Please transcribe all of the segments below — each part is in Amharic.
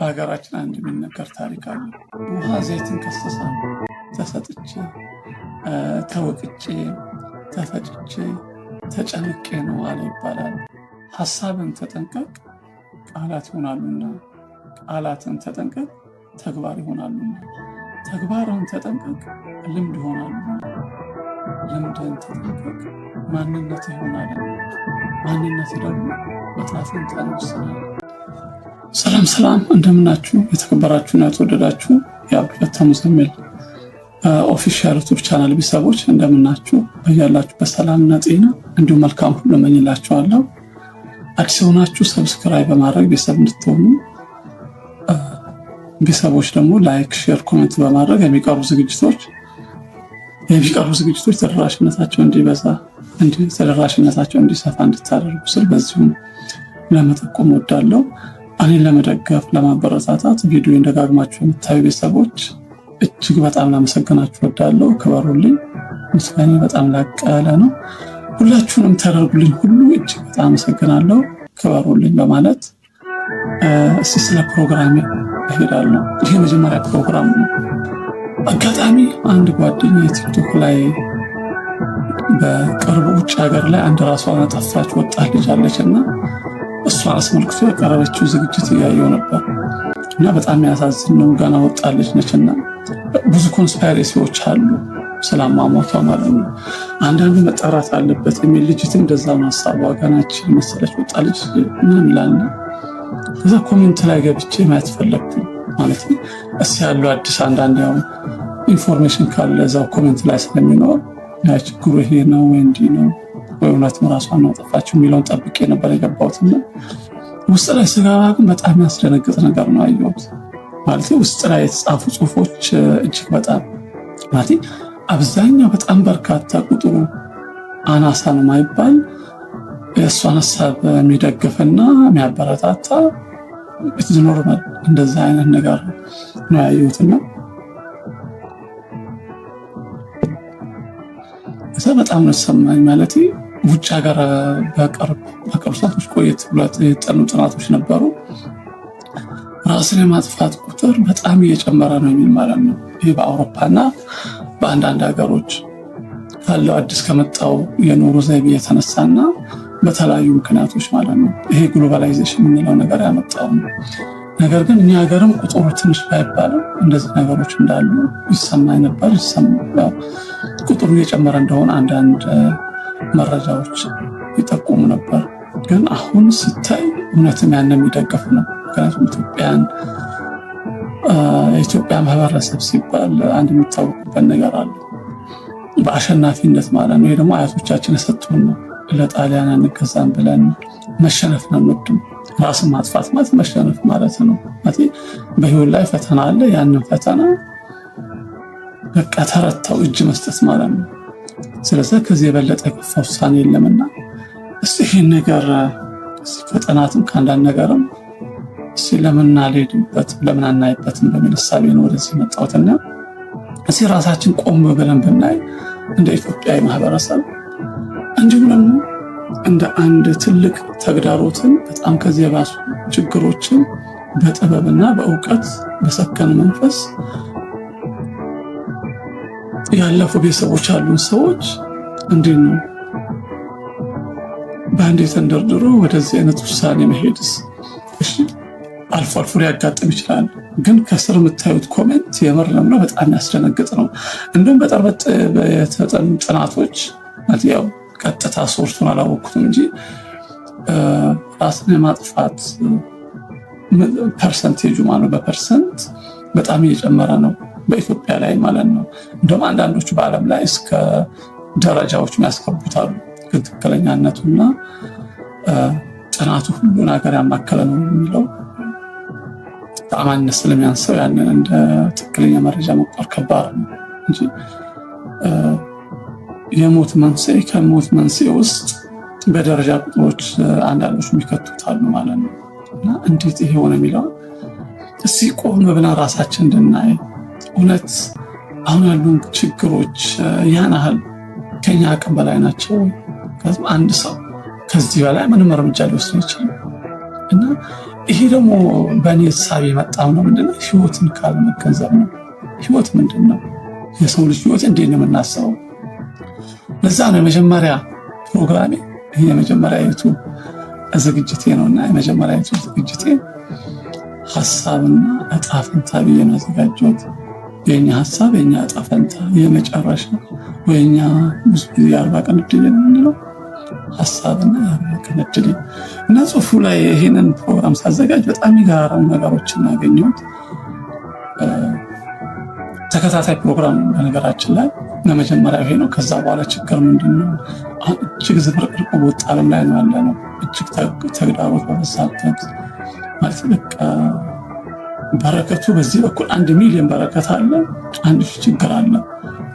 በሀገራችን አንድ የሚነገር ታሪክ አለ። ውሃ ዘይትን ከሰሰ። ተሰጥቼ፣ ተወቅጬ፣ ተፈጭቼ፣ ተጨምቄ ነው አለ ይባላል። ሀሳብን ተጠንቀቅ ቃላት ይሆናሉና፣ ቃላትን ተጠንቀቅ ተግባር ይሆናሉና፣ ተግባርን ተጠንቀቅ ልምድ ይሆናሉና፣ ልምድን ተጠንቀቅ ማንነት ይሆናልና፣ ማንነት ደግሞ ዕጣ ፈንታን ይወስናል። ሰላም ሰላም፣ እንደምናችሁ የተከበራችሁና የተወደዳችሁ የአብዱልፈታህ ሙዘሚል official YouTube channel ቤተሰቦች፣ እንደምናችሁ። በያላችሁበት ሰላምና ጤና እንዲሁም መልካም ሁሉ እመኝላችኋለሁ። አዲስ የሆናችሁ subscribe በማድረግ ቤተሰብ እንድትሆኑ፣ ቤተሰቦች ደግሞ like፣ share፣ comment በማድረግ የሚቀርቡ ዝግጅቶች ተደራሽነታቸው እንዲበዛ፣ ተደራሽነታቸው እንዲሰፋ እንድታደርጉ ስል በዚሁም ለመጠቆም እወዳለሁ። እኔን ለመደገፍ፣ ለማበረታታት ቪዲዮ ደጋግማችሁ የምታዩ ቤተሰቦች እጅግ በጣም ላመሰግናችሁ እወዳለሁ። ክበሩልኝ። ምስጋኔ በጣም ላቅ ያለ ነው። ሁላችሁንም ተደርጉልኝ ሁሉ እጅግ በጣም አመሰግናለሁ። ክበሩልኝ በማለት እስቲ ስለ ፕሮግራሜ እሄዳለሁ። ይህ የመጀመሪያ ፕሮግራም ነው። አጋጣሚ አንድ ጓደኛ የቲክቶክ ላይ በቅርቡ ውጭ ሀገር ላይ አንድ ራሷን ያጠፋች ወጣት ልጅ አለች እና እሷን አስመልክቶ ያቀረበችው ዝግጅት እያየው ነበር እና በጣም የሚያሳዝን ነው። ገና ወጣት ልጅ ነች እና ብዙ conspiracy ዎች አሉ ስላሟሟቷ ማለት ነው። አንዳንዱ መጣራት አለበት የሚል፣ ልጅትም እንደዛ ነው ሀሳቧ። ገናች መሰለች ወጣት ልጅ ምንም ይላልና ከዛ comment ላይ ገብቼ ማየት ፈለግኩኝ ማለት ነው። እስ ያሉ አዲስ አንዳንድ ያው information ካለ እዛው comment ላይ ስለሚኖር ያ ችግሩ ይሄ ነው ወይ እንዲህ ነው ወይ እውነትም ራሷን አጠፋችው የሚለውን ጠብቄ ነበር የገባሁት እና ውስጥ ላይ ስገባ ግን በጣም ያስደነግጥ ነገር ነው ያየሁት። ማለት ውስጥ ላይ የተጻፉ ጽሁፎች እጅግ በጣም፣ ማለት አብዛኛው በጣም በርካታ፣ ቁጥሩ አናሳ ነው ማይባል፣ የእሷን ሀሳብ የሚደግፍና የሚያበረታታ፣ normal እንደዛ አይነት ነገር ነው ያየሁትና እዛ በጣም ነው የተሰማኝ። ማለት ውጭ ሀገር በቅርብ ሰዓቶች ቆየት ብሎ የጠኑ ጥናቶች ነበሩ። ራስን የማጥፋት ቁጥር በጣም እየጨመረ ነው የሚል ማለት ነው። ይህ በአውሮፓና በአንዳንድ ሀገሮች ካለው አዲስ ከመጣው የኑሮ ዘይቤ የተነሳና በተለያዩ ምክንያቶች ማለት ነው። ይሄ globalization የምንለው ነገር ያመጣው ነው። ነገር ግን እኛ ሀገርም ቁጥሩ ትንሽ ባይባልም እንደዚህ ነገሮች እንዳሉ ይሰማኝ ነበር። ቁጥሩ እየጨመረ እንደሆነ አንዳንድ መረጃዎች ይጠቁሙ ነበር። ግን አሁን ሲታይ እውነትም ያን የሚደግፍ ነው። ምክንያቱም የኢትዮጵያ ማህበረሰብ ሲባል አንድ የሚታወቅበት ነገር አለ፣ በአሸናፊነት ማለት ነው። ይሄ ደግሞ አያቶቻችን የሰጡን ነው። ለጣሊያን አንገዛም ብለን መሸነፍ ነው አንወድም። ራስን ማጥፋት ማለት መሸነፍ ማለት ነው። በህይወት ላይ ፈተና አለ። ያንን ፈተና በቃ ተረተው እጅ መስጠት ማለት ነው። ስለዚህ ከዚህ የበለጠ የከፋ ውሳኔ የለምና እስቲ ይህን ነገር ከጥናትም ከአንዳንድ ነገርም እስቲ ለምን አልሄድበት፣ ለምን አናይበትም በሚል እሳቤ ነው ወደዚህ የመጣሁትና እስቲ ራሳችን ቆም ብለን ብናይ እንደ ኢትዮጵያዊ ማህበረሰብ እንዲሁም ደግሞ እንደ አንድ ትልቅ ተግዳሮትን፣ በጣም ከዚህ የባሱ ችግሮችን በጥበብና በእውቀት በሰከነ መንፈስ ያለፉ ቤተሰቦች ያሉን ሰዎች እንዴት ነው በአንድ ተንደርድሮ ወደዚህ አይነት ውሳኔ መሄድስ? እሺ፣ አልፎ አልፎ ሊያጋጥም ይችላል። ግን ከስር የምታዩት comment የምር ነው፣ በጣም ያስደነግጥ ነው። እንዲሁም በጠርበጥ የተጠኑ ጥናቶች፣ ያው ቀጥታ source ኡን አላወቅኩትም እንጂ፣ ራስን የማጥፋት percentage ኡ ማለት በ percent በጣም እየጨመረ ነው በኢትዮጵያ ላይ ማለት ነው። እንደውም አንዳንዶቹ በዓለም ላይ እስከ ደረጃዎች የሚያስገቡታሉ። ግን ትክክለኛነቱና ጥናቱ ሁሉን ሀገር ያማከለ ነው የሚለው ተአማኒነት ስለሚያንሰው ያንን እንደ ትክክለኛ መረጃ መቁጠር ከባድ ነው እንጂ የሞት መንስኤ ከሞት መንስኤ ውስጥ በደረጃ ቁጥሮች አንዳንዶች የሚከቱት አሉ ማለት ነው። እና እንዴት ይሄ ሆነ የሚለውን እስኪ ቆም ብለን ራሳችን እንድናይ፣ እውነት አሁን ያሉን ችግሮች ያን ያህል ከኛ አቅም በላይ ናቸው? አንድ ሰው ከዚህ በላይ ምንም እርምጃ ሊወስድ አይችልም። እና ይሄ ደግሞ በእኔ እሳቤ የመጣው ነው ምንድነው? ህይወትን ካለመገንዘብ ነው። ህይወት ምንድን ነው? የሰው ልጅ ህይወት እንዴት ነው የምናስበው? ለዛ ነው የመጀመሪያ ፕሮግራሜ ይሄ የመጀመሪያ YouTube ዝግጅቴ ነውና የመጀመሪያ YouTube ዝግጅቴ ሀሳብና እጣ ፈንታ ብዬ ነው ያዘጋጀሁት። የኛ ሀሳብ የኛ እጣ ፈንታ የመጨረሻ ወይኛ ብዙ ጊዜ 40 ቀን እድል የምንለው ሀሳብና የ40 ቀን እድል። እና ጽሁፉ ላይ ይሄንን ፕሮግራም ሳዘጋጅ በጣም የሚገራረሙ ነገሮችን ያገኘሁት። ተከታታይ ፕሮግራም በነገራችን ላይ ለመጀመሪያ ይሄ ነው። ከዛ በኋላ ችግር ምንድን ነው? አሁን እጅግ ዝብርቅርቁ በወጣ ዓለም ላይ ነው ያለ ነው። እጅግ ተግዳሮት በበዛበት ማለት በቃ በረከቱ በዚህ በኩል 1 ሚሊዮን በረከት አለ፣ 1,000 ችግር አለ።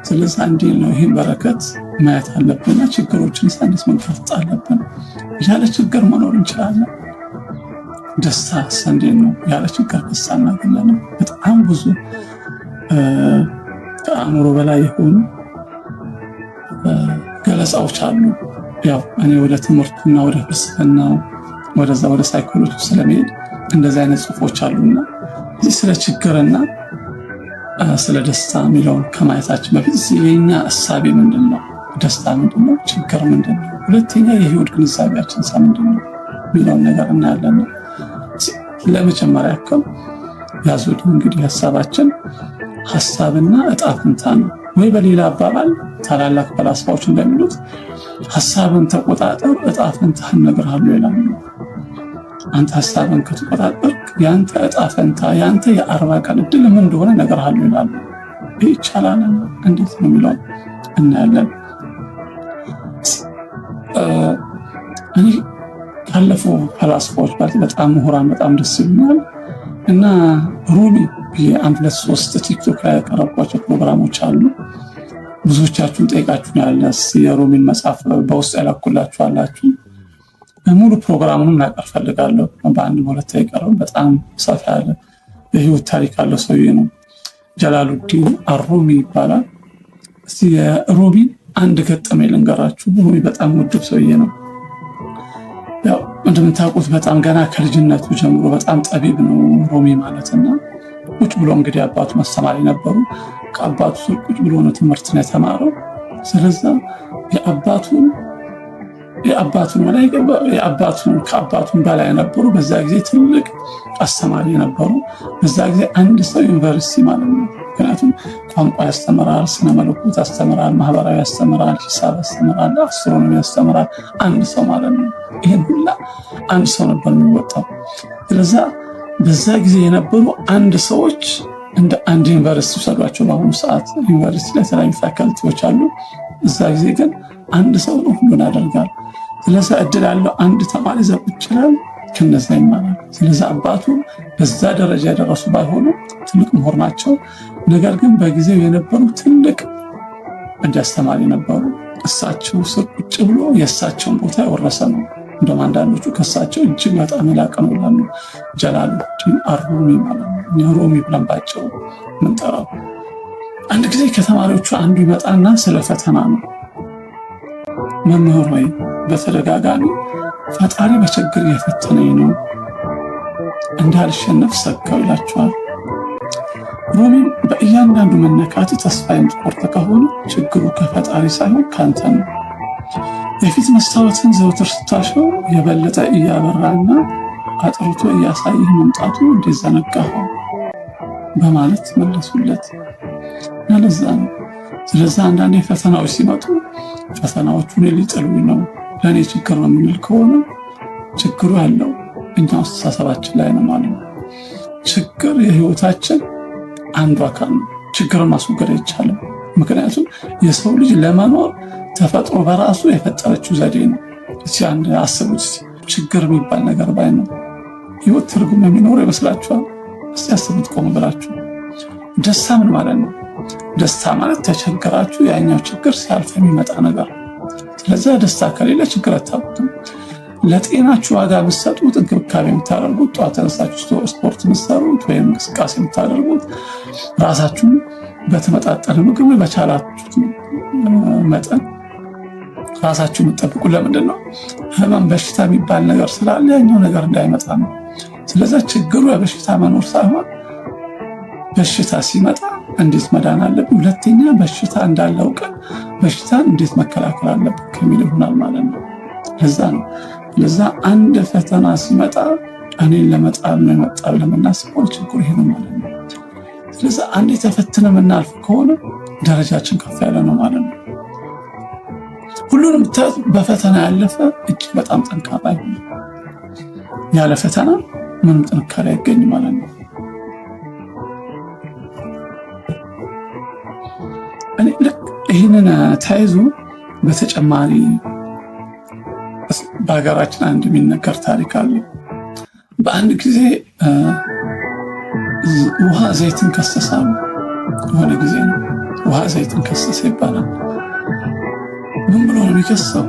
ስለዚህ አንዴ ነው ይህን በረከት ማየት አለብንና ችግሮችን እንዴት መጋፈጥ አለብን። ያለ ችግር መኖር እንችላለን። ደስታ እንዴት ነው? ያለ ችግር ደስታ እናገኛለን። በጣም ብዙ ከአእምሮ በላይ የሆኑ ገለጻዎች አሉ። ያው እኔ ወደ ትምህርቱና ወደ ፍልስፍናው ወደዛ ወደ ሳይኮሎጂ ስለሚሄድ እንደዚህ አይነት ጽሁፎች አሉና እዚህ ስለ ችግርና ስለ ደስታ የሚለውን ከማየታችን በፊት የኛ እሳቤ ምንድን ነው? ደስታ ምንድን ነው? ችግር ምንድን ነው? ሁለተኛ የህይወት ግንዛቤያችን ሳ ምንድን ነው የሚለውን ነገር እናያለን። ለመጀመሪያ ያክል ያዙልኝ እንግዲህ ሀሳባችን ሀሳብና እጣ ፈንታ ነው። ወይ በሌላ አባባል ታላላቅ ፈላስፋዎች እንደሚሉት ሀሳብን ተቆጣጠር፣ እጣ ፈንታህን እነግርሃለሁ ይላሉ። አንተ ሀሳብን ከተቆጣጠርክ ያንተ እጣ ፈንታ ያንተ የ40 ቀን እድል ምን እንደሆነ እነግርሃለሁ ይላሉ። ይህ ይቻላል እንዴት ነው የሚለው እናያለን። እኔ ካለፉ ፈላስፋዎች በጣም ምሁራን በጣም ደስ ይሉኛል እና ሩሚ ብዬ አንድ ሁለት ሶስት ቲክቶክ ላይ ያቀረብኳቸው ፕሮግራሞች አሉ። ብዙዎቻችሁን ጠይቃችሁን ያለ የሩሚን መጽሐፍ በውስጥ ያላኩላችሁ አላችሁ። ሙሉ ፕሮግራሙንም ላቀርብ ፈልጋለሁ። በአንድ በሁለት አይቀርም። በጣም ሰፋ ያለ የህይወት ታሪክ አለው ሰውዬ ነው። ጀላሉዲን አሩሚ ይባላል። እስቲ የሩሚን አንድ ገጠመኝ ልንገራችሁ። ሩሚ በጣም ውድብ ሰውዬ ነው። ያው እንደምታውቁት በጣም ገና ከልጅነቱ ጀምሮ በጣም ጠቢብ ነው ሩሚ ማለትና ቁጭ ብሎ እንግዲህ አባቱ አስተማሪ ነበሩ። ከአባቱ ስር ቁጭ ብሎ ነው ትምህርትን የተማረው። ስለዛ የአባቱን የአባቱን በላይ የአባቱን ከአባቱን በላይ ነበሩ። በዛ ጊዜ ትልቅ አስተማሪ ነበሩ። በዛ ጊዜ አንድ ሰው ዩኒቨርሲቲ ማለት ነው። ምክንያቱም ቋንቋ ያስተምራል፣ ስነ መለኮት ያስተምራል፣ ማህበራዊ ያስተምራል፣ ሂሳብ ያስተምራል፣ አስትሮኖሚ ያስተምራል። አንድ ሰው ማለት ነው። ይህን ሁላ አንድ ሰው ነበር የሚወጣው። ስለዛ በዛ ጊዜ የነበሩ አንድ ሰዎች እንደ አንድ ዩኒቨርሲቲ ውሰዷቸው። በአሁኑ ሰዓት ዩኒቨርሲቲ ላይ የተለያዩ ፋካልቲዎች አሉ። እዛ ጊዜ ግን አንድ ሰው ነው ሁሉን ያደርጋል። ስለዚ እድል ያለው አንድ ተማሪ እዛ ቁጭ ይላል፣ ከነዛ ይማራል። ስለዚ አባቱ በዛ ደረጃ የደረሱ ባይሆኑ ትልቅ ምሁር ናቸው። ነገር ግን በጊዜው የነበሩ ትልቅ እንደ አስተማሪ ነበሩ። እሳቸው ስር ቁጭ ብሎ የእሳቸውን ቦታ የወረሰ ነው። እንደውም አንዳንዶቹ ከእሳቸው እጅግ በጣም የላቀ ነው ይላሉ። ጀላሉዲን አሩሚ ማለት ነው። ሩሚ ብለን ባጭሩ ምንጠራው። አንድ ጊዜ ከተማሪዎቹ አንዱ ይመጣና ስለ ፈተና ነው። መምህር ወይ በተደጋጋሚ ፈጣሪ በችግር እየፈተነኝ ነው እንዳልሸነፍ ሰጋው ይላቸዋል። ሩሚም በእያንዳንዱ መነካት ተስፋ የምትቆርጥ ከሆነ ችግሩ ከፈጣሪ ሳይሆን ካንተ ነው። የፊት መስታወትን ዘውትር ስታሸው የበለጠ እያበራና አጥርቶ እያሳየህ መምጣቱ እንዴት ዘነጋኸው? በማለት መለሱለት። እና ለዛ ነው ስለዚህ አንዳንዴ ፈተናዎች ሲመጡ ፈተናዎቹ እኔ ሊጥሉኝ ነው፣ ለእኔ ችግር ነው የምንል ከሆነ ችግሩ ያለው እኛ አስተሳሰባችን ላይ ነው ማለት ነው። ችግር የህይወታችን አንዱ አካል ነው። ችግርን ማስወገድ አይቻልም። ምክንያቱም የሰው ልጅ ለመኖር ተፈጥሮ በራሱ የፈጠረችው ዘዴ ነው። እስኪ አንድ አስቡት፣ ችግር የሚባል ነገር ባይኖር ህይወት ትርጉም የሚኖረው ይመስላችኋል? እስቲ አስቡት ቆም ብላችሁ። ደስታ ምን ማለት ነው? ደስታ ማለት ተቸግራችሁ ያኛው ችግር ሲያልፍ የሚመጣ ነገር። ስለዚህ ደስታ ከሌለ ችግር አታውቁትም። ለጤናችሁ ዋጋ የምትሰጡት፣ እንክብካቤ የምታደርጉት፣ ጠዋት ተነሳችሁ ስፖርት የምትሰሩት ወይም እንቅስቃሴ የምታደርጉት፣ ራሳችሁን በተመጣጠነ ምግብ ወይ በቻላችሁት መጠን ራሳችሁ የምትጠብቁ ለምንድን ነው? ህመም በሽታ የሚባል ነገር ስላለ ያኛው ነገር እንዳይመጣ ነው። ስለዛ ችግሩ የበሽታ መኖር ሳይሆን በሽታ ሲመጣ እንዴት መዳን አለብን፣ ሁለተኛ በሽታ እንዳለ አውቀን በሽታን እንዴት መከላከል አለብን ከሚል ይሆናል ማለት ነው። ለዛ ነው ለዛ አንድ ፈተና ሲመጣ እኔን ለመጣል ነው የመጣ ብለን የምናስበው ችግሩ ይሄ ነው ማለት ነው። ስለዚህ አንድ የተፈተነ የምናልፍ ከሆነ ደረጃችን ከፍ ያለ ነው ማለት ነው። ሁሉንም በፈተና ያለፈ እጅግ በጣም ጠንካራ ይሆናል። ያለ ፈተና ምንም ጥንካሬ አይገኝ ማለት ነው። እኔ ልክ ይህንን ተያይዞ በተጨማሪ በሀገራችን አንድ የሚነገር ታሪክ አለ። በአንድ ጊዜ ውሃ ዘይትን ከሰሰ አሉ። የሆነ ጊዜ ነው ውሃ ዘይትን ከሰሰ ይባላል። ምን ብሎ ነው የሚከሰው?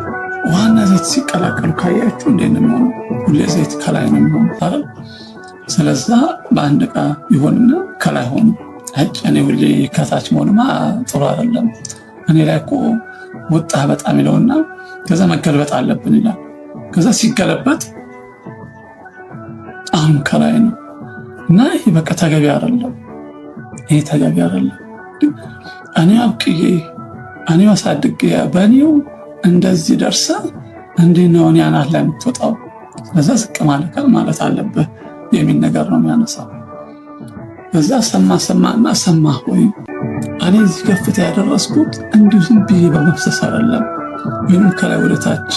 ውሃና ዘይት ሲቀላቀሉ ካያችሁ እንዴት ነው የሚሆነው? ሁሌ ዘይት ከላይ ነው የሚሆነው አይደል? ስለዛ በአንድ ዕቃ ይሆንና ከላይ ሆኑ። እኔ ሁሌ ከታች መሆንማ ጥሩ አይደለም፣ እኔ ላይ እኮ ወጣህ በጣም ይለውና ከዛ መገልበጥ አለብን ይላል። ከዛ ሲገለበጥ አሁን ከላይ ነው እና ይሄ በቃ ተገቢ አይደለም፣ ይሄ ተገቢ አይደለም። እኔ አብቅዬ እኔ አሳድጌ በእኔው እንደዚህ ደርሰ እንዲህ ነው እኔ አናት ላይ የምትወጣው፣ ስለዛ ዝቅ ማለት አለብህ የሚል ነገር ነው የሚያነሳው። በዛ ሰማ ሰማና ሰማ ወይ እኔ እዚህ ከፍታ ያደረስኩት እንዲሁ ዝም ብዬ በመፍሰስ አይደለም፣ ወይም ከላይ ወደታች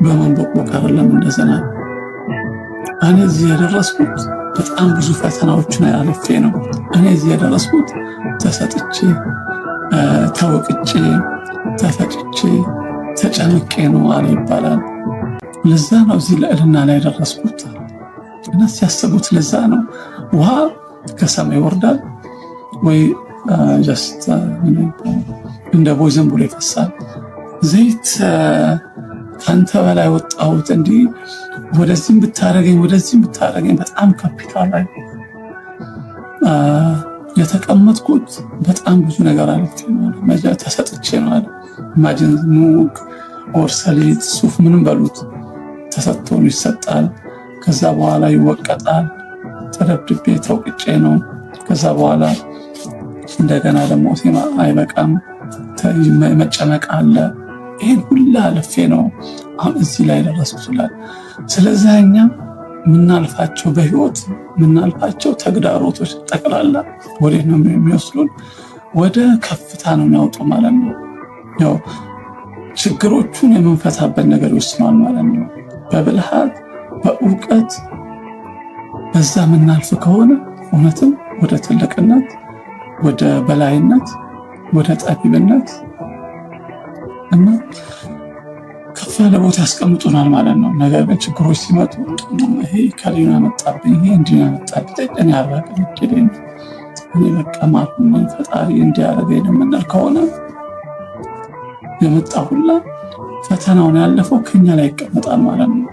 በመንቦቅቦቅ አይደለም። እንደዘና እኔ እዚህ ያደረስኩት በጣም ብዙ ፈተናዎችን አልፌ ነው። እኔ እዚህ ያደረስኩት ተሰጥቼ፣ ተወቅጬ፣ ተፈጭቼ፣ ተጨምቄ ነው አለ ይባላል። ለዛ ነው እዚህ ልዕልና ላይ ደረስኩት እና ሲያስቡት ለዛ ነው ውሃ ከሰማይ ይወርዳል ወይ just እንደ ቦይ ዝም ብሎ ይፈሳል። ዘይት ከአንተ በላይ ወጣሁት እንዲህ ወደዚህም ብታደረገኝ ወደዚህም ብታደረገኝ በጣም ካፒታል ላይ የተቀመጥኩት በጣም ብዙ ነገር አለች ተሰጥቼ ነው አለ። imagine ኑግ or ሰሊጥ ሱፍ ምንም በሉት ተሰጥቶ ይሰጣል። ከዛ በኋላ ይወቀጣል። ተደብድቤ ተውቅጬ ነው። ከዛ በኋላ እንደገና ደግሞ አይበቃም፣ መጨመቅ አለ። ይህን ሁላ አልፌ ነው አሁን እዚህ ላይ ደረስኩት ይላል። ስለዚህ እኛ የምናልፋቸው በህይወት የምናልፋቸው ተግዳሮቶች ጠቅላላ ወዴት ነው የሚወስዱን? ወደ ከፍታ ነው የሚያወጡ ማለት ነው። ያው ችግሮቹን የምንፈታበት ነገር ይወስነዋል ማለት ነው። በብልሃት በእውቀት በዛ የምናልፍ ከሆነ እውነትም ወደ ትልቅነት፣ ወደ በላይነት፣ ወደ ጠቢብነት እና ከፍ ያለ ቦታ ያስቀምጡናል ማለት ነው። ነገር ግን ችግሮች ሲመጡ ይሄ ከሌላ ያመጣብኝ፣ ይሄ እንዲህ ያመጣብኝ፣ እኔ አላቅም፣ እድሌ ነው፣ እኔ በቃ ማርኩኝ ፈጣሪ እንዲያደርገኝ ነው የምንል ከሆነ የመጣ ሁላ ፈተናውን ያለፈው ከኛ ላይ ይቀመጣል ማለት ነው።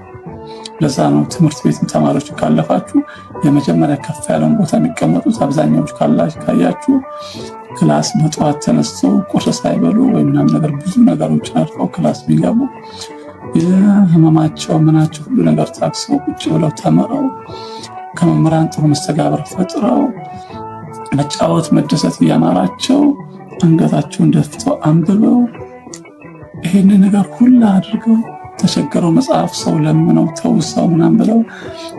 ለዛ ነው ትምህርት ቤትም ተማሪዎች ካለፋችሁ የመጀመሪያ ከፍ ያለውን ቦታ የሚቀመጡት አብዛኛዎች ካያችሁ class በጠዋት ተነስተው ቁርስ ሳይበሉ ወይ ምናምን ነገር ብዙ ነገሮችን አልፈው class ቢገቡ የህመማቸው ምናቸው ሁሉ ነገር ታክሰው ቁጭ ብለው ተምረው ከመምህራን ጥሩ መስተጋብር ፈጥረው መጫወት መደሰት እያማራቸው አንገታቸውን ደፍተው አንብበው ይህንን ነገር ሁላ አድርገው ተቸገረው መጽሐፍ ሰው ለምነው ተውሰው ምናምን ብለው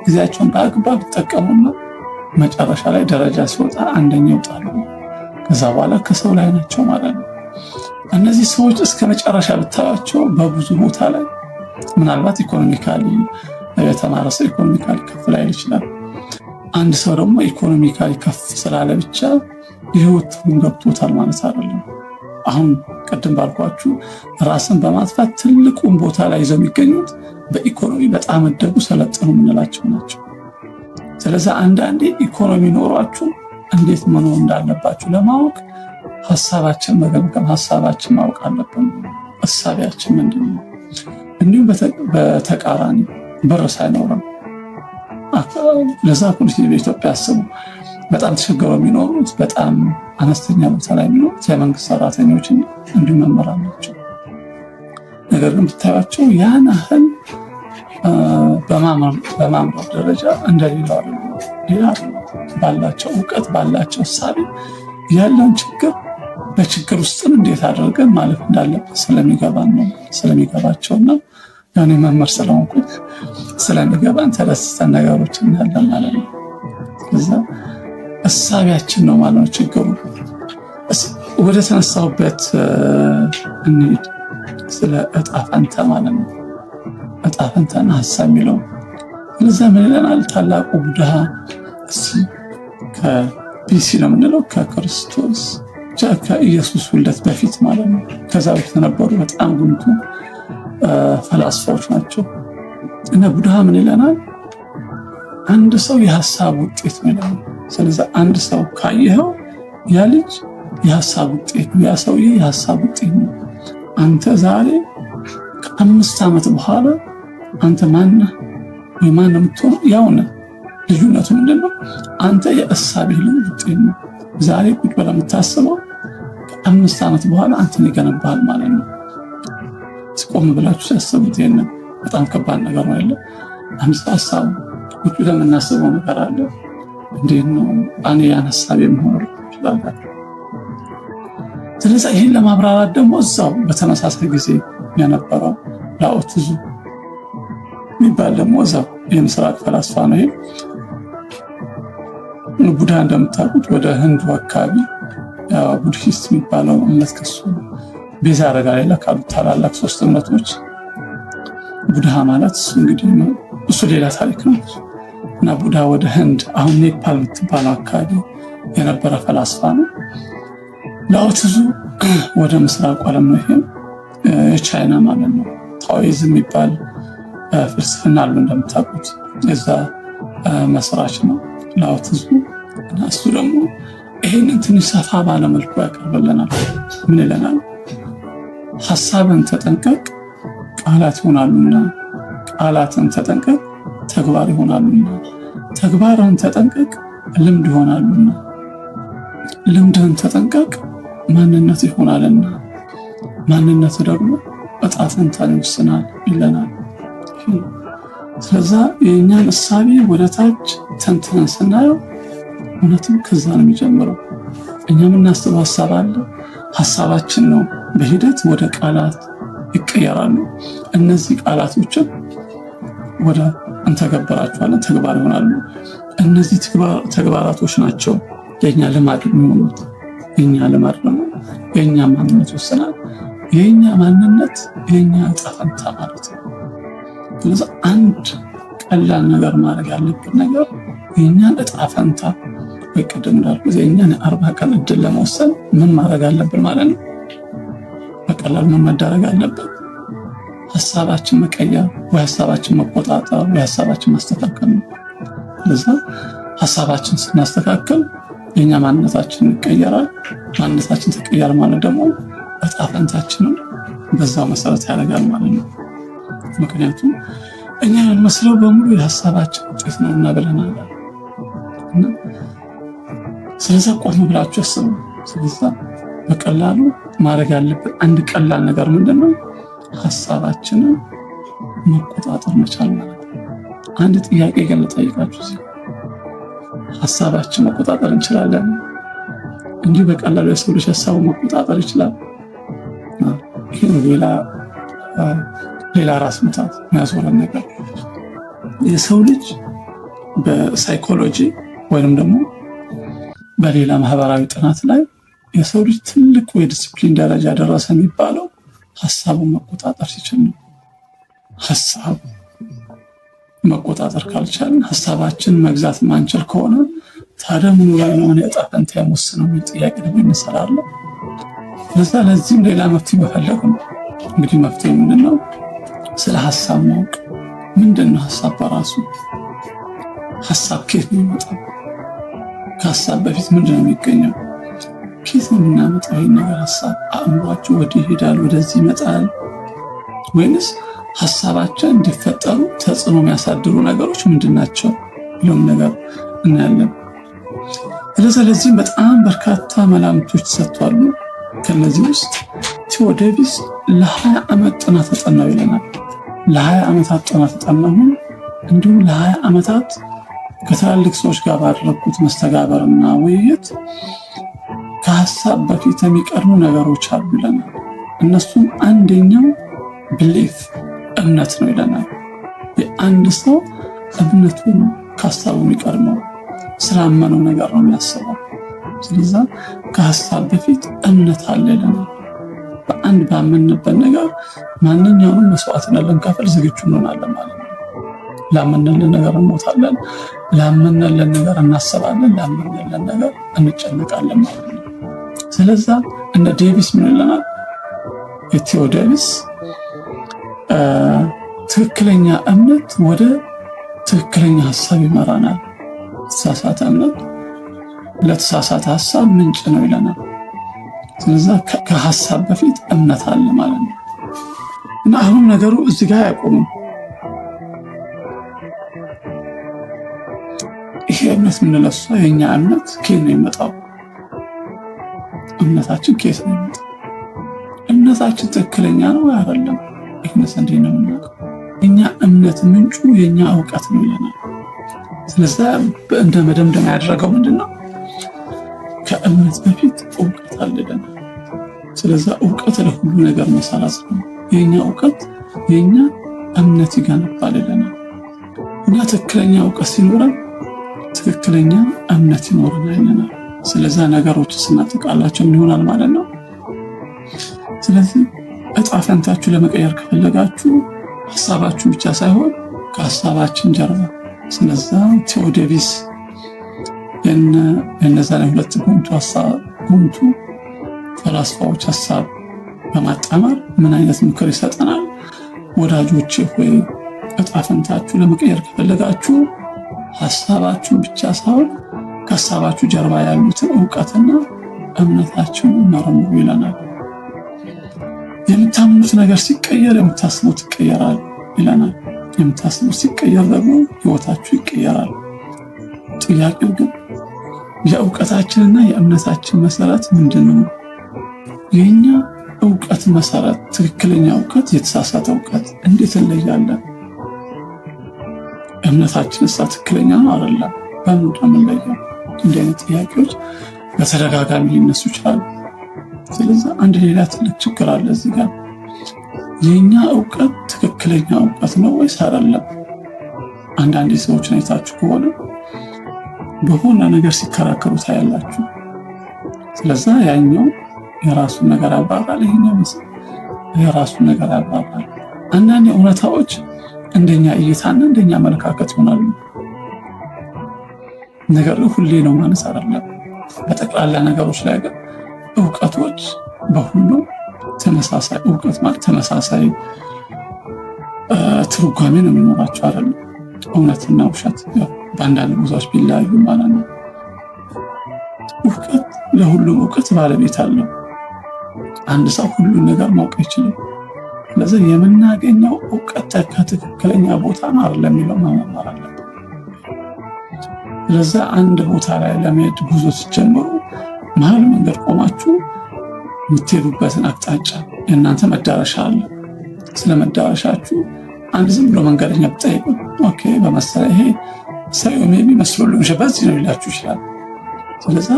ጊዜያቸውን በአግባብ ይጠቀሙና መጨረሻ ላይ ደረጃ ሲወጣ አንደኛ ይወጣሉ። ከዛ በኋላ ከሰው ላይ ናቸው ማለት ነው። እነዚህ ሰዎች እስከ መጨረሻ ብታያቸው በብዙ ቦታ ላይ ምናልባት economically የተማረ ሰው economically ከፍ ላይል ይችላል። አንድ ሰው ደግሞ economically ከፍ ስላለ ብቻ የህይወት ትርጉም ገብቶታል ማለት አይደለም። አሁን ቅድም ባልኳችሁ ራስን በማጥፋት ትልቁን ቦታ ላይ ይዘው የሚገኙት በኢኮኖሚ በጣም አደጉ ሰለጠኑ የምንላቸው ናቸው። ስለዚህ አንዳንዴ ኢኮኖሚ ኖሯችሁ እንዴት መኖር እንዳለባችሁ ለማወቅ ሀሳባችን መገምገም፣ ሀሳባችን ማወቅ አለብን። እሳቢያችን ምንድን ነው? እንዲሁም በተቃራኒ ብር ሳይኖርም ለዛ በኢትዮጵያ አስቡ በጣም ተቸግረው የሚኖሩት በጣም አነስተኛ ቦታ ላይ የሚኖሩት የመንግስት ሰራተኞች እንዲሁም መምህራን ናቸው። ነገር ግን ብታያቸው ያን ያህል በማምረር ደረጃ እንደሌላው ሌላ ባላቸው እውቀት ባላቸው እሳቤ ያለውን ችግር በችግር ውስጥም እንዴት አድርገን ማለፍ እንዳለብን ስለሚገባን ነው ስለሚገባቸውና ያኔ መምህር ስለሆንኩኝ ስለሚገባን ተደስተን ነገሮች እናያለን ማለት ነው። ስለዛ እሳቢያችን ነው ማለት ነው ችግሩ። ወደ ተነሳሁበት እንሂድ። ስለ እጣ ፈንታ ማለት ነው። እጣ ፈንታና ሀሳብ የሚለው ስለዛ ምን ይለናል ታላቁ ቡድሃ? እስኪ ከ BC ነው የምንለው ከክርስቶስ ከኢየሱስ ውልደት በፊት ማለት ነው። ከዛ በፊት የነበሩ በጣም ጉምቱ ፈላስፋዎች ናቸው። እና ቡድሃ ምን ይለናል? አንድ ሰው የሀሳብ ውጤት ነው ይለናል። ስለዚህ አንድ ሰው ካየኸው ያ ልጅ የሀሳብ ውጤት ነው፣ ያ ሰውዬ የሀሳብ ውጤት ነው። አንተ ዛሬ ከ5 ዓመት በኋላ አንተ ማነህ ወይ ማን የምትሆነው ያው ነህ። ልዩነቱ ምንድን ነው? አንተ የእሳቤህ ውጤት ነው። ዛሬ ቁጭ ብለህ የምታስበው ከ5 ዓመት በኋላ አንተን ይገነባል ማለት ነው። ቆም ብላችሁ ሲያስቡት ይሄንን በጣም ከባድ ነገር ነው። ያለ አንድ ሰው ሀሳቡ ቁጭ ብለን የምናስበው ነገር አለ። እንዴት ነው እኔ ያን ሀሳብ የምሆነው ይችላላችሁ። ስለዚህ ይህን ለማብራራት ደግሞ እዛው በተመሳሳይ ጊዜ የነበረው ላኦትዙ የሚባል ደግሞ እዛው የምስራቅ ፈላስፋ ነው። ይሄ ቡድሃ እንደምታውቁት ወደ ህንዱ አካባቢ ቡድሂስት የሚባለው እምነት ከሱ ቤዛ ያደርጋል የለ ካሉት ታላላቅ ሶስት እምነቶች ቡድሃ ማለት እሱ እንግዲህ እሱ ሌላ ታሪክ ነው እና ቡድሃ ወደ ህንድ አሁን ኔፓል የምትባለው አካባቢ የነበረ ፈላስፋ ነው። ላኦትዙ ወደ ምስራቁ ዓለም ነው። ይሄም የቻይና ማለት ነው። ታኦይዝም የሚባል ፍልስፍና አሉ እንደምታውቁት የዛ መስራች ነው ላኦትዙ እና እሱ ደግሞ ይሄንን ትንሽ ሰፋ ባለመልኩ ያቀርብልናል። ምን ይለናል? ሀሳብን ተጠንቀቅ ቃላት ይሆናሉና፣ ቃላትን ተጠንቀቅ ተግባር ይሆናሉና፣ ተግባርን ተጠንቀቅ ልምድ ይሆናሉና፣ ልምድህን ተጠንቀቅ ማንነት ይሆናልና፣ ማንነት ደግሞ እጣ ፈንታን ይወስናል ይለናል። ስለዛ የእኛን እሳቤ ወደ ታች ተንትነን ስናየው እውነትም ከዛ ነው የሚጀምረው። እኛ የምናስበው ሀሳብ አለ። ሀሳባችን ነው በሂደት ወደ ቃላት ይቀየራሉ። እነዚህ ቃላቶችን ወደ እንተገበራቸዋለን፣ ተግባር ይሆናሉ። እነዚህ ተግባራቶች ናቸው የእኛ ልማድ የሚሆኑት። የእኛ ልማድ ደግሞ የእኛ ማንነት ይወስናል። የእኛ ማንነት የእኛ ዕጣ ፈንታ ማለት ነው። ስለዚህ አንድ ቀላል ነገር ማድረግ ያለብን ነገር የእኛን ዕጣ ፈንታ ወይ ቅድም እንዳልኩት የእኛን የ40 ቀን እድል ለመወሰን ምን ማድረግ አለብን ማለት ነው? በቀላሉ ምን መደረግ አለበት? ሀሳባችን መቀየር ወይ ሀሳባችን መቆጣጠር ወይ ሀሳባችን ማስተካከል ነው። ለዛ ሀሳባችን ስናስተካከል የእኛ ማንነታችን ይቀየራል። ማንነታችን ተቀየረ ማለት ደግሞ ዕጣ ፈንታችንም በዛው መሰረት ያደርጋል ማለት ነው። ምክንያቱም እኛ የምንመስለው በሙሉ የሀሳባችን ውጤት ነው እና ብለናል እና ስለዛ ቆም ብላችሁ አስቡ። ስለዛ በቀላሉ ማድረግ ያለብን አንድ ቀላል ነገር ምንድን ነው? ሀሳባችንን መቆጣጠር መቻል ማለት ነው። አንድ ጥያቄ ግን ልጠይቃችሁ እዚህ፣ ሀሳባችን መቆጣጠር እንችላለን? እንዲሁ በቀላሉ የሰው ልጅ ሀሳቡን መቆጣጠር ይችላል? ይህ ነው ሌላ ራስ ምታት የሚያዞረን ነገር። የሰው ልጅ በ psychology ወይንም ደግሞ በሌላ ማህበራዊ ጥናት ላይ የሰው ልጅ ትልቁ የዲስፕሊን ደረጃ ደረሰ የሚባለው ሀሳቡን መቆጣጠር ሲችል ነው። ሀሳብ መቆጣጠር ካልቻልን፣ ሀሳባችን መግዛት ማንችል ከሆነ ታዲያ ምኑ ላይ ነው እኔ ዕጣ ፈንታ የምወስነው የሚል ጥያቄ ደግሞ ይነሳል። ለዛ ለዚህም ሌላ መፍትሄ መፈለግ ነው። እንግዲህ መፍትሄ ምንድን ነው? ስለ ሀሳብ ማወቅ። ምንድን ነው ሀሳብ በራሱ? ሀሳብ ከየት ነው የሚመጣው? ከሀሳብ በፊት ምንድን ነው የሚገኘው? ከየት ነው የምናመጣው ይህን ነገር? ሀሳብ አእምሯቸው ወዲህ ይሄዳል፣ ወደዚህ ይመጣል፣ ወይንስ ሀሳባችን እንዲፈጠሩ ተጽዕኖ የሚያሳድሩ ነገሮች ምንድን ናቸው የሚለውን ነገር እናያለን። ስለዚህ ለዚህም በጣም በርካታ መላምቶች ተሰጥቷሉ። ከነዚህ ውስጥ ቲዮ ዴቪስ ለ20 ዓመት ጥናት ተጠናው ይለናል። ለ20 ዓመታት ጥናት ተጠናሁን። እንዲሁም ለ20 ዓመታት ከትላልቅ ሰዎች ጋር ባደረግኩት መስተጋበርና ውይይት ከሀሳብ በፊት የሚቀድሙ ነገሮች አሉ ይለናል። እነሱም አንደኛው belief እምነት ነው ይለናል። የአንድ ሰው እምነቱ ነው ከሀሳቡ የሚቀድመው፣ ስላመነው ነገር ነው የሚያስበው። ስለዛ ከሀሳብ በፊት እምነት አለ ይለናል። በአንድ ባመንበት ነገር ማንኛውንም መስዋዕትነት ልንከፍል ዝግጁ እንሆናለን ማለት ነው። ላመንልን ነገር እንሞታለን፣ ላመንልን ነገር እናስባለን፣ ላመንልን ነገር እንጨነቃለን ማለት ነው። ስለዛ እነ ዴቪስ ምን ይለናል? የቲዮ ዴቪስ ትክክለኛ እምነት ወደ ትክክለኛ ሀሳብ ይመራናል። የተሳሳተ እምነት ለተሳሳተ ሀሳብ ምንጭ ነው ይለናል። ስለዛ ከሀሳብ በፊት እምነት አለ ማለት ነው። እና አሁንም ነገሩ እዚህ ጋር አያቆምም። ይሄ እምነት የምንለው የኛ እምነት ከየት ነው የሚመጣው? እምነታችን ከየት ነው የሚመጣው? እምነታችን ትክክለኛ ነው አይደለም? ይህንስ እንዴት ነው የምናውቀው? የኛ እምነት ምንጩ የኛ እውቀት ነው ይለናል። ስለዚ እንደ መደምደም ያደረገው ምንድን ነው? ከእምነት በፊት እውቀት አለ ይለናል። ስለዛ እውቀት ለሁሉ ነገር መሰረት ነው። የኛ እውቀት የኛ እምነት ይገነባል ይለናል። እና ትክክለኛ እውቀት ሲኖረን ትክክለኛ እምነት ይኖረናል ይለናል። ስለዛ ነገሮች ስናጠቃላቸው ምን ይሆናል ማለት ነው? ስለዚህ እጣ ፈንታችሁ ለመቀየር ከፈለጋችሁ ሀሳባችሁ ብቻ ሳይሆን ከሀሳባችን ጀርባ ስለዛ ቲኦ ዴቪስ የእነዛን ሁለት ጉምቱ ፈላስፋዎች ሀሳብ በማጣመር ምን አይነት ምክር ይሰጠናል? ወዳጆቼ ሆይ እጣ ፈንታችሁ ለመቀየር ከፈለጋችሁ ሀሳባችሁን ብቻ ሳይሆን ከሀሳባችሁ ጀርባ ያሉትን እውቀትና እምነታችሁን መርምሩ ይለናል። የምታምኑት ነገር ሲቀየር የምታስቡት ይቀየራል ይለናል። የምታስቡት ሲቀየር ደግሞ ህይወታችሁ ይቀየራል። ጥያቄው ግን የእውቀታችንና የእምነታችን መሰረት ምንድን ነው? የኛ እውቀት መሰረት ትክክለኛ እውቀት፣ የተሳሳተ እውቀት እንዴት እንለያለን? እምነታችን እሳ ትክክለኛ ነው አይደለም? በምንድን ነው የምንለየው? እንዲህ አይነት ጥያቄዎች በተደጋጋሚ ሊነሱ ይችላሉ። ስለዚህ አንድ ሌላ ትልቅ ችግር አለ እዚህ ጋር። የኛ እውቀት ትክክለኛ እውቀት ነው ወይስ አይደለም? አንዳንድ ሰዎችን አይታችሁ ከሆነ በሆነ ነገር ሲከራከሩ ታያላችሁ። ስለዛ ያኛው የራሱን ነገር ያብራራል፣ ይሄኛው የራሱን ነገር ያብራራል። አንዳንድ እውነታዎች እንደኛ እይታና እንደኛ አመለካከት ይሆናሉ። ነገር ግን ሁሌ ነው ማለት አይደለም። በጠቅላላ ነገሮች ላይ ግን እውቀቶች በሁሉም ተመሳሳይ እውቀት ማለት ተመሳሳይ ትርጓሜ ነው የሚኖራቸው አይደለም። እውነትና ውሸት በአንዳንድ ቦታዎች ቢለያዩ ማለት ነው። እውቀት ለሁሉም እውቀት ባለቤት አለው። አንድ ሰው ሁሉን ነገር ማወቅ አይችልም። ስለዚህ የምናገኘው እውቀት ከትክክለኛ ቦታ ነው አይደለም የሚለው መመርመር አለብን። ስለዚ አንድ ቦታ ላይ ለመሄድ ጉዞ ሲጀምሩ መሀል መንገድ ቆማችሁ የምትሄዱበትን አቅጣጫ የእናንተ መዳረሻ አለ። ስለ መዳረሻችሁ አንድ ዝም ብሎ መንገደኛ ብጠይቁ okay በመሰለ ይሄ ሰው maybe መስሎ ሊሆን በዚህ ነው ሊላችሁ ይችላል። ስለዛ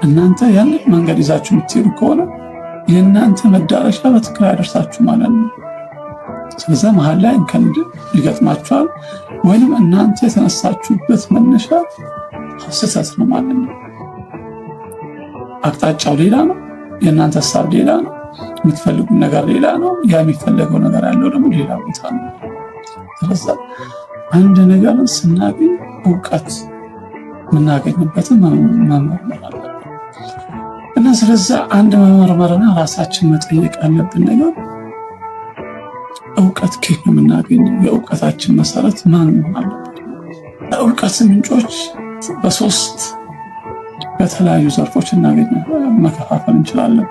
እናንተ ያንን መንገድ ይዛችሁ የምትሄዱ ከሆነ የእናንተ መዳረሻ በትክክል አያደርሳችሁ ማለት ነው። ስለዛ መሀል ላይ እንከን ይገጥማችኋል፣ ወይንም እናንተ የተነሳችሁበት መነሻ ስህተት ነው ማለት ነው። አቅጣጫው ሌላ ነው፣ የእናንተ ሀሳብ ሌላ ነው፣ የምትፈልጉት ነገር ሌላ ነው። ያ የሚፈለገው ነገር ያለው ደግሞ ሌላ ቦታ ነው። ስለዛ አንድ ነገርን ስናገኝ እውቀት የምናገኝበትን መመርመር አለብን እና ስለዛ አንድ መመርመርና ራሳችን መጠየቅ ያለብን ነገር እውቀት ከየት ነው የምናገኘው? የእውቀታችን መሰረት ማን መሆን አለበት? እውቀት ምንጮች በሶስት በተለያዩ ዘርፎች እናገኛለን፣ መከፋፈል እንችላለን።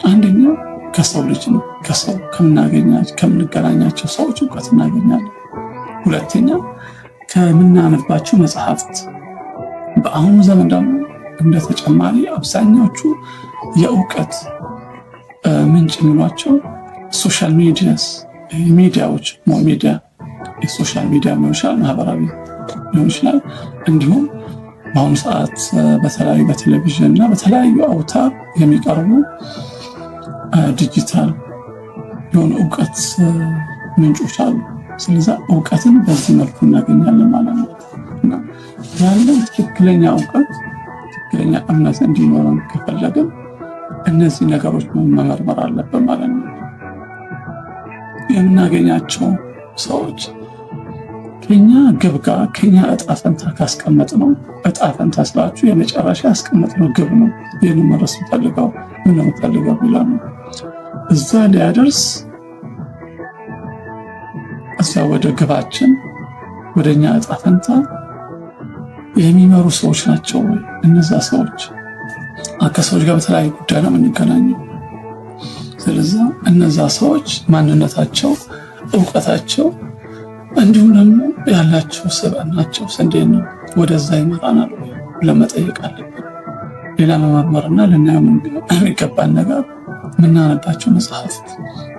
አንደኛው ከሰው ልጅ ነው። ከሰው ከምንገናኛቸው ሰዎች እውቀት እናገኛለን። ሁለተኛ ከምናነባቸው መጽሐፍት። በአሁኑ ዘመን ደግሞ እንደ ተጨማሪ አብዛኛዎቹ የእውቀት ምንጭ የሚሏቸው Social medias፣ ሚዲያዎች፣ ሚዲያ የ social media ሊሆን ይችላል፣ ማህበራዊ ሊሆን ይችላል። እንዲሁም በአሁኑ ሰዓት በተለያዩ በቴሌቪዥን እና በተለያዩ አውታር የሚቀርቡ ዲጂታል የሆኑ እውቀት ምንጮች አሉ። ስለዚ እውቀትን በዚህ መልኩ እናገኛለን ማለት ነው። እና ያለን ትክክለኛ እውቀት፣ ትክክለኛ እምነት እንዲኖረን ከፈለግን እነዚህ ነገሮች መመርመር አለብን ማለት ነው። የምናገኛቸው ሰዎች ከኛ ግብ ጋር፣ ከኛ እጣ ፈንታ ካስቀመጥነው፣ እጣ ፈንታ ስላችሁ የመጨረሻ ያስቀመጥነው ግብ ነው። ይህን መድረስ ፈልገው ምን ነው ፈልገው የሚለው ነው። እዛ ሊያደርስ፣ እዛ ወደ ግባችን፣ ወደ እኛ እጣ ፈንታ የሚመሩ ሰዎች ናቸው ወይ? እነዛ ሰዎች፣ ከሰዎች ጋር በተለያዩ ጉዳይ ነው የምንገናኘው። ስለዚ እነዛ ሰዎች ማንነታቸው፣ እውቀታቸው እንዲሁም ደግሞ ያላቸው ስብዕናቸው እንዴት ነው? ወደዛ ይመራናል ወይ ብለን መጠየቅ አለብን። ሌላ መመርመርና ልናየው የሚገባን ነገር የምናነባቸው መጽሐፍት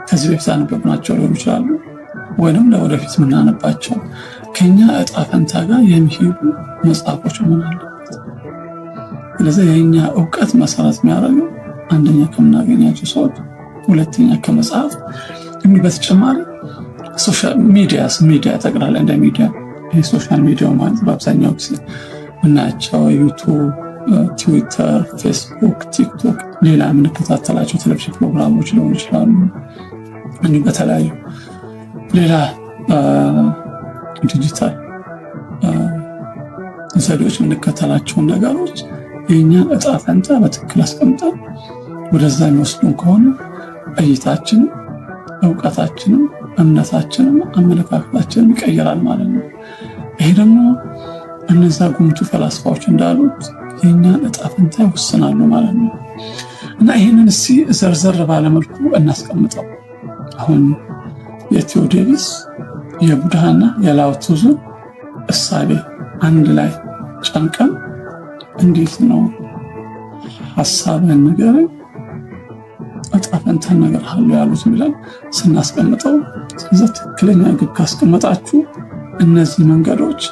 ከዚህ በፊት ያነበብናቸው ሊሆኑ ይችላሉ፣ ወይንም ለወደፊት የምናነባቸው ከኛ እጣ ፈንታ ጋር የሚሄዱ መጽሐፎች መሆን አለበት። ስለዚህ የኛ እውቀት መሰረት የሚያደርገው አንደኛ ከምናገኛቸው ሰዎች፣ ሁለተኛ ከመጽሐፍ፣ እንዲህ በተጨማሪ social medias፣ ሚዲያ ጠቅላላ እንደ ሚዲያ፣ ይህ social media ማለት በአብዛኛው ጊዜ ምናያቸው ዩቱብ፣ ትዊተር፣ ፌስቡክ፣ ቲክቶክ፣ ሌላ የምንከታተላቸው ቴሌቪዥን ፕሮግራሞች ሊሆኑ ይችላሉ። እንዲሁም በተለያዩ ሌላ ዲጂታል ዘዴዎች የምንከተላቸውን ነገሮች የእኛን እጣ ፈንታ በትክክል አስቀምጠን ወደዛ የሚወስዱን ከሆነ እይታችንም፣ እውቀታችንም፣ እምነታችንም፣ አመለካከታችንም ይቀይራል ማለት ነው። ይሄ ደግሞ እነዛ ጉምቱ ፈላስፋዎች እንዳሉት የእኛን እጣ ፈንታ ይወስናሉ ማለት ነው። እና ይህንን እስኪ ዘርዘር ባለመልኩ እናስቀምጠው። አሁን የቲዮ ዴቪስ፣ የቡድሃና የላኦትዙን እሳቤ አንድ ላይ ጨምቀን እንዴት ነው ሀሳብህን ንገረኝ፣ እጣ ፈንታህን እነግርሃለሁ ያሉት ብለን ስናስቀምጠው፣ ስለዚ ትክክለኛ ግብ ካስቀመጣችሁ እነዚህ መንገዶች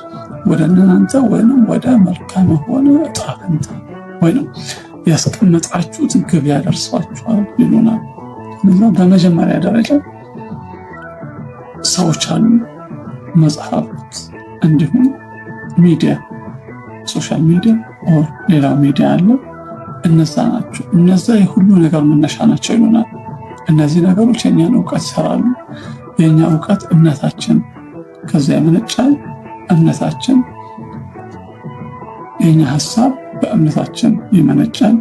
ወደ እናንተ ወይንም ወደ መልካም የሆነ እጣ ፈንታ ወይንም ያስቀመጣችሁት ግብ ያደርሷችኋል ይሉናል። በመጀመሪያ ደረጃ ሰዎች አሉ፣ መጽሐፍት፣ እንዲሁም ሚዲያ፣ social media or ሌላው ሚዲያ አለ። እነዛ ናቸው። እነዛ የሁሉ ነገር መነሻ ናቸው ይሉናል። እነዚህ ነገሮች የእኛን እውቀት ይሰራሉ። የእኛ እውቀት እምነታችን ከዚያ ይመነጫል። እምነታችን፣ የእኛ ሀሳብ በእምነታችን ይመነጫል።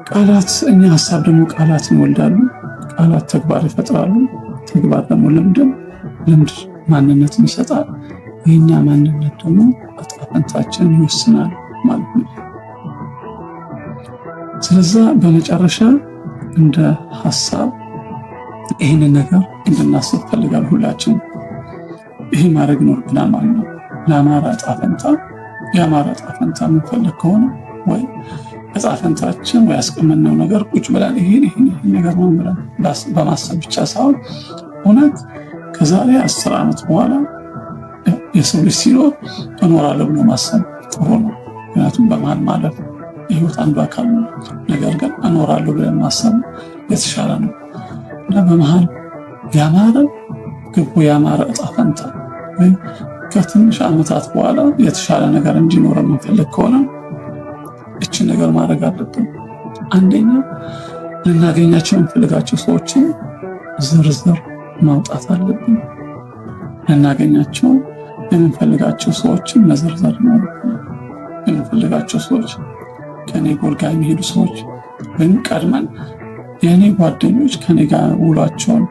ቃላት፣ እኛ ሀሳብ ደግሞ ቃላትን ይወልዳሉ። ቃላት ተግባር ይፈጥራሉ። ተግባር ደግሞ ልምድን፣ ልምድ ማንነትን ይሰጣል። የእኛ ማንነት ደግሞ እጣ ፈንታችንን ይወስናል ማለት ነው። ስለዛ በመጨረሻ እንደ ሀሳብ ይህንን ነገር እንድናስብ ፈልጋል። ሁላችን ይህ ማድረግ ይኖርብናል ማለት ነው። ለአማራ እጣ ፈንታ፣ የአማራ እጣ ፈንታ የምንፈልግ ከሆነ ወይ እጣ ፈንታችን ወይ ያስቀመጥነው ነገር ቁጭ ብለን ይህን ይህን ይህን ነገር ነው ብለን በማሰብ ብቻ ሳይሆን እውነት ከዛሬ 10 ዓመት በኋላ የሰው ልጅ ሲኖር እኖራለሁ ብሎ ማሰብ ጥሩ ነው። ምክንያቱም በመሀል ማለፍ የህይወት አንዱ አካል ነው። ነገር ግን እኖራለሁ ብለን ማሰብ የተሻለ ነው። እና በመሀል ያማረ ግቡ፣ ያማረ እጣ ፈንታ ወይም ከትንሽ ዓመታት በኋላ የተሻለ ነገር እንዲኖረ የምንፈልግ ከሆነ እችን ነገር ማድረግ አለብን። አንደኛ ልናገኛቸው የምንፈልጋቸው ሰዎችን ዝርዝር ማውጣት አለብን። ልናገኛቸው የምንፈልጋቸው ሰዎችን መዘርዘር ይኖርብናል። የምንፈልጋቸው ሰዎች፣ ከኔ ጎል ጋር የሚሄዱ ሰዎች ወይም ቀድመን የእኔ ጓደኞች፣ ከኔ ጋር ውሏቸውን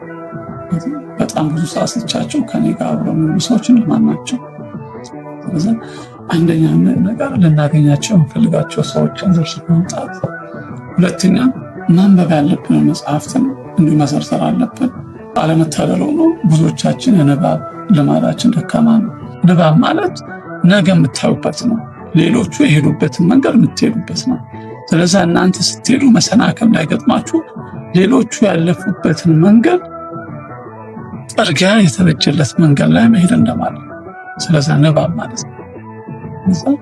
በጣም ብዙ ሰዓት ሰጥቻቸው ከኔ ጋር አብረው የሚውሉ ሰዎች እነማን ናቸው? ስለዚህ አንደኛ ነገር ልናገኛቸው የምንፈልጋቸው ሰዎችን ዝርዝር ማውጣት፣ ሁለተኛ ማንበብ ያለብን መጽሐፍትን እንዲሁ መዘርዘር አለብን። አለመታደል ሆኖ ብዙዎቻችን የንባብ ልማዳችን ደካማ ነው። ንባብ ማለት ነገ የምታዩበት ነው። ሌሎቹ የሄዱበትን መንገድ የምትሄዱበት ነው። ስለዚህ እናንተ ስትሄዱ መሰናክል እንዳይገጥማችሁ ሌሎቹ ያለፉበትን መንገድ ጥርጊያ የተበጀለት መንገድ ላይ መሄድ እንደማለት ነው። ስለዚ ንባብ ማለት ነው።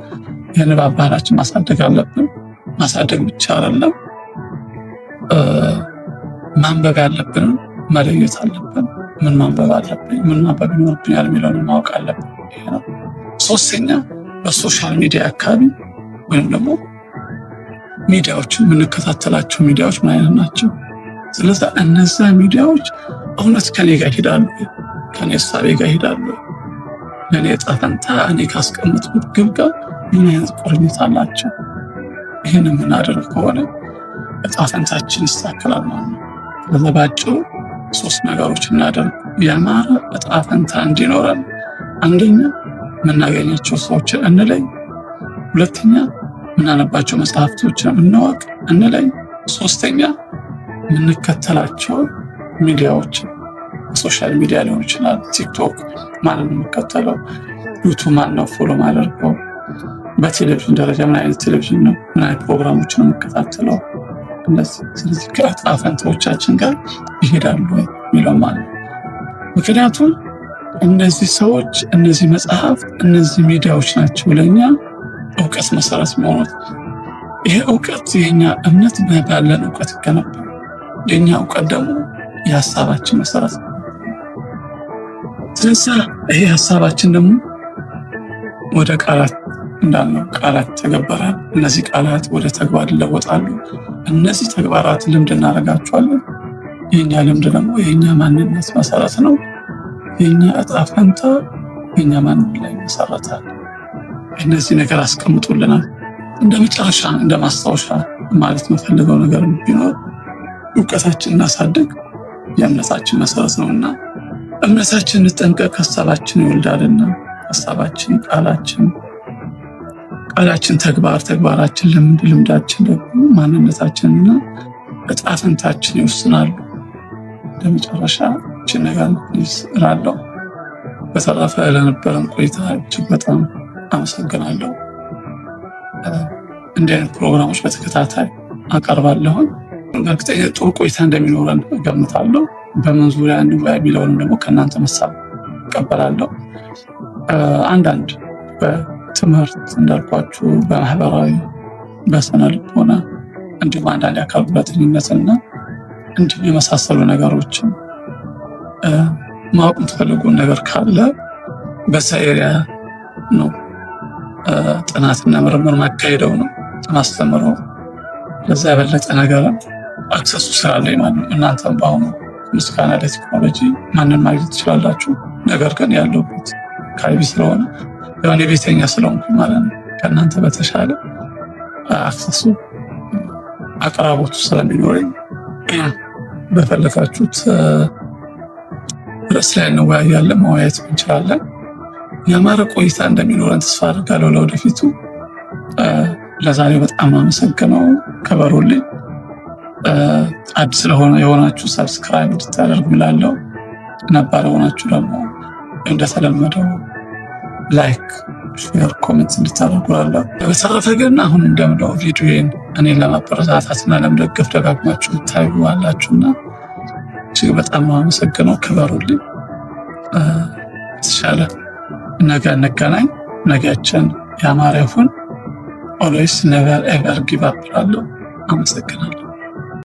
የንባብ ባህላችን ማሳደግ አለብን። ማሳደግ ብቻ አይደለም፣ ማንበብ ያለብንን መለየት አለብን። ምን ማንበብ አለብኝ፣ ምን ማንበብ ይኖርብኛል የሚለውን ማወቅ አለብን። ይሄ ነው። ሶስተኛ፣ በ social media አካባቢ ወይም ደግሞ ሚዲያዎችን የምንከታተላቸው ሚዲያዎች ምን አይነት ናቸው? ስለዚ እነዛ ሚዲያዎች እውነት ከኔ ጋር ይሄዳሉ? ከኔ እሳቤ ጋር ይሄዳሉ? ለእኔ ዕጣ ፈንታ እኔ ካስቀመጥኩት ግብ ጋር ምን አይነት ቁርኝት አላቸው? ይህን የምናደርግ ከሆነ ዕጣ ፈንታችን ይስተካከላል ማለት ነው። ስለዚ ባጭሩ ሶስት ነገሮች እናደርግ ያማረ ዕጣ ፈንታ እንዲኖረን፣ አንደኛ የምናገኛቸው ሰዎችን እንለይ፣ ሁለተኛ የምናነባቸው መጽሐፍቶችን እንወቅ እንለይ፣ ሶስተኛ የምንከተላቸው ሚዲያዎች social media ሊሆን ይችላል። ቲክቶክ ማን ነው የምከተለው? ዩቱብ ማን ነው follow ማደርገው? በቴሌቪዥን ደረጃ ምን አይነት ቴሌቪዥን ነው፣ ምን አይነት ፕሮግራሞች ነው የምከታተለው? እነዚህ ስለዚህ ከዕጣ ፈንታዎቻችን ጋር ይሄዳሉ የሚለው ማለት ነው። ምክንያቱም እነዚህ ሰዎች፣ እነዚህ መጽሐፍት፣ እነዚህ ሚዲያዎች ናቸው ለእኛ እውቀት መሰረት የሚሆኑት። ይሄ እውቀት የኛ እምነት ባለን እውቀት ይገነባል። የኛ እውቀት ደግሞ የሀሳባችን መሰረት ነው። ስለዚህ ይሄ ሀሳባችን ደግሞ ወደ ቃላት እንዳልነው ቃላት ይተገበራል። እነዚህ ቃላት ወደ ተግባር ይለወጣሉ። እነዚህ ተግባራት ልምድ እናደርጋቸዋለን። የኛ ልምድ ደግሞ የኛ ማንነት መሰረት ነው። የኛ እጣ ፈንታ የኛ ማንነት ላይ ይመሰረታል። እነዚህ ነገር አስቀምጡልናል። እንደ መጨረሻ እንደ ማስታወሻ ማለት የምፈልገው ነገር ቢኖር እውቀታችን እናሳድግ፣ የእምነታችን መሰረት ነውና እምነታችን እንጠንቀቅ፣ ሀሳባችን ይወልዳልና ሀሳባችን ቃላችን፣ ቃላችን ተግባር፣ ተግባራችን ልምድ፣ ልምዳችን ደግሞ ማንነታችንና ዕጣ ፈንታችን ይወስናሉ። ለመጨረሻ ይህችን ነገር እላለሁ። በተረፈ ለነበረን ቆይታ እጅግ በጣም አመሰግናለሁ። እንዲህ አይነት ፕሮግራሞች በተከታታይ አቀርባለሁን። በእርግጠኛ ጥሩ ቆይታ እንደሚኖረን እገምታለሁ። በምን ዙሪያ እንወያይ የሚለውንም ደግሞ ከእናንተ ሀሳብ እቀበላለሁ። አንዳንድ በትምህርት እንዳልኳችሁ በማህበራዊ፣ በስነ ልቦና እንዲሁም አንዳንድ የአካል ጉዳተኝነትና እንዲሁ የመሳሰሉ ነገሮችን ማወቅ የምትፈልጉን ነገር ካለ በዛ area ነው ጥናትና ምርምር ማካሄደው ነው ማስተምረው። ለዛ የበለጠ ነገር access ኡ ስላለኝ ማለት ነው። እናንተም በአሁኑ ምስጋና ለቴክኖሎጂ ማንን ማግኘት ትችላላችሁ። ነገር ግን ያለሁበት አካባቢ ስለሆነ የሆነ ቤተኛ ስለሆንኩ ማለት ነው ከእናንተ በተሻለ access ኡ አቅራቦቱ ስለሚኖረኝ በፈለጋችሁት ርዕስ ላይ እንወያያለን፣ መወያየት እንችላለን። ያማረ ቆይታ እንደሚኖረን ተስፋ አድርጋለሁ ለወደፊቱ። ለዛሬው በጣም አመሰግነው። ክበሩልኝ። አዲስ ስለሆነ የሆናችሁ subscribe እንድታደርጉ እላለሁ። ነባር የሆናችሁ ደግሞ እንደተለመደው like፣ share፣ comment እንድታደርጉ እላለሁ። በተረፈ ግን አሁን እንደምለው ቪዲዮን እኔን ለማበረታታትና ለመደገፍ ደጋግማችሁ የምታዩ አላችሁና እጅግ በጣም ነው አመሰግነው። ክበሩልኝ። የተሻለ ነገ እንገናኝ። ነገያችን ያማረ ይሁን። Always never ever give up እላለሁ። አመሰግናለሁ።